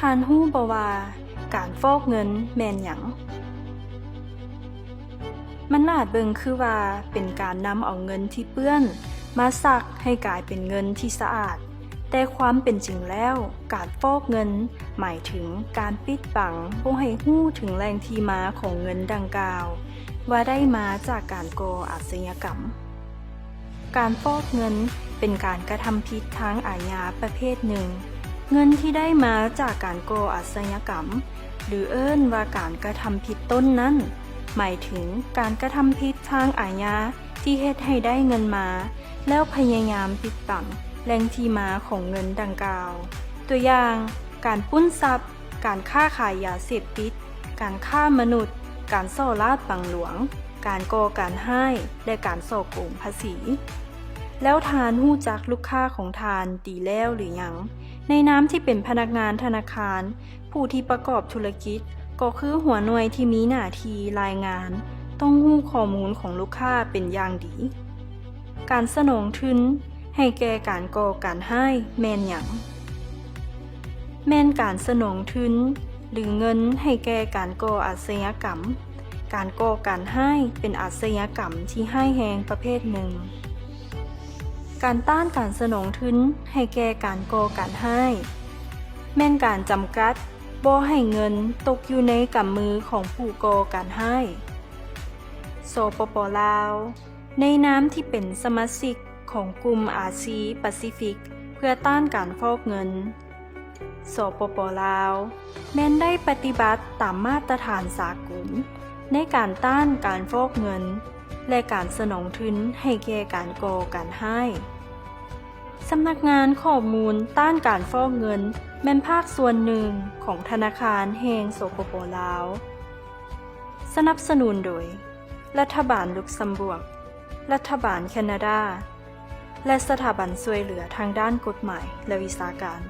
ທ່ານຮູ້ບໍ່ວ່າການຟອກເງິນແມ່ນຫຍັງ? ມັນອາດເບິ່ງຄືວ່າເປັນການນຳເອົາເງິນທີ່ເປື້ອນມາຊັກໃຫ້ກາຍເປັນເງິນທີ່ສະອາດ, ແຕ່ຄວາມເປັນຈິງແລ້ວ, ການຟອກເງິນໝາຍເຖິງການປິດບັງບໍ່ໃຫ້ຮູ້ເຖິງແຫຼ່ງທີ່ມາຂອງເງິນດັ່ງກ່າວ ວ່າໄດ້ມາຈາກການກໍ່ອາຊະຍາກຳ. ການຟອກເງິນເປັນການກະທຳຜິດທາງອາຍາປະເພດໜຶ່ງ. ເງິນທີ່ໄດ້ມາຈາກການກໍ່ອາຊະຍາກຳ ຫຼື ເອີ້ນວ່າການກະທຳຜິດຕົ້ນນັ້ນ, ໝາຍເຖິງການກະທຳຜິດທາງອາຍາທີ່ເຮັດໃຫ້ໄດ້ເງິນມາ ແລ້ວພະຍາຍາມປິດບັງແຫຼ່ງທີ່ມາຂອງເງິນດັ່ງກ່າວ. ຕົວຢ່າງ, ການປຸ້ນຊັບ, ການຄ້າຂາຍຢາເສບຕິດ, ການຄ້າມະນຸດ, ການສໍ້ລາດບັງຫຼວງ, ການກໍ່ການຮ້າຍ ແລະ ການສໍ້ໂກງພາສີ. ແລ້ວທ່ານຮູ້ຈັກລູກຄ້າຂອງທ່ານດີແລ້ວຫຼືຍັງ? ໃນນາມທີ່ເປັນພະນັກງານທະນາຄານ, ຜູ້ທີ່ປະກອບທຸລະກິດກໍຄືຫົວໜ່ວຍທີ່ມີໜ້າທີ່ລາຍງານ ຕ້ອງຮູ້ຂໍ້ມູນຂອງລູກຄ້າເປັນຢ່າງດີ. ການສະໜອງທຶນໃຫ້ແກ່ການກໍ່ການຮ້າຍແມ່ນຫຍັງ? ແມ່ນການສະໜອງທຶນ ຫຼື ເງິນໃຫ້ແກ່ການກໍ່ອາຊະຍາກຳ, ການກໍ່ການຮ້າຍເປັນອາຊະຍາກຳທີ່ຮ້າຍແຮງປະເພດໜຶ່ງ. ການຕ້ານການສະໜອງທຶນໃຫ້ແກ່ການກໍ່ການຮ້າຍ ແມ່ນການຈຳກັດບໍ່ໃຫ້ເງິນຕົກຢູ່ໃນກຳມືຂອງຜູ້ກໍ່ການຮ້າຍ. ສປປ ລາວ ໃນນາມທີ່ເປັນສະມາຊິກຂອງກຸ່ມອາຊີປາຊີຟິກເພື່ອຕ້ານການຟອກເງິນ ສປປ ລາວ ແມ່ນໄດ້ປະຕິບັດຕາມມາດຕະຖານສາກົນໃນການຕ້ານການຟອກເງິນ ແລະ ການສະໜອງທຶນໃຫ້ແກ່ການກໍ່ການຮ້າຍ. ສຳນັກງານຂໍ້ມູນຕ້ານການຟອກເງິນ ແມ່ນພາກສ່ວນໜຶ່ງຂອງທະນາຄານແຫ່ງ ສປປ ລາວ. ສະໜັບສະໜູນໂດຍ ລັດຖະບານລຸກຊຳບວກ, ລັດຖະບານແຄນາດາ ແລະ ສະຖາບັນຊ່ວຍເຫຼືອທາງດ້ານກົດໝາຍ ແລະ ວິຊາການ.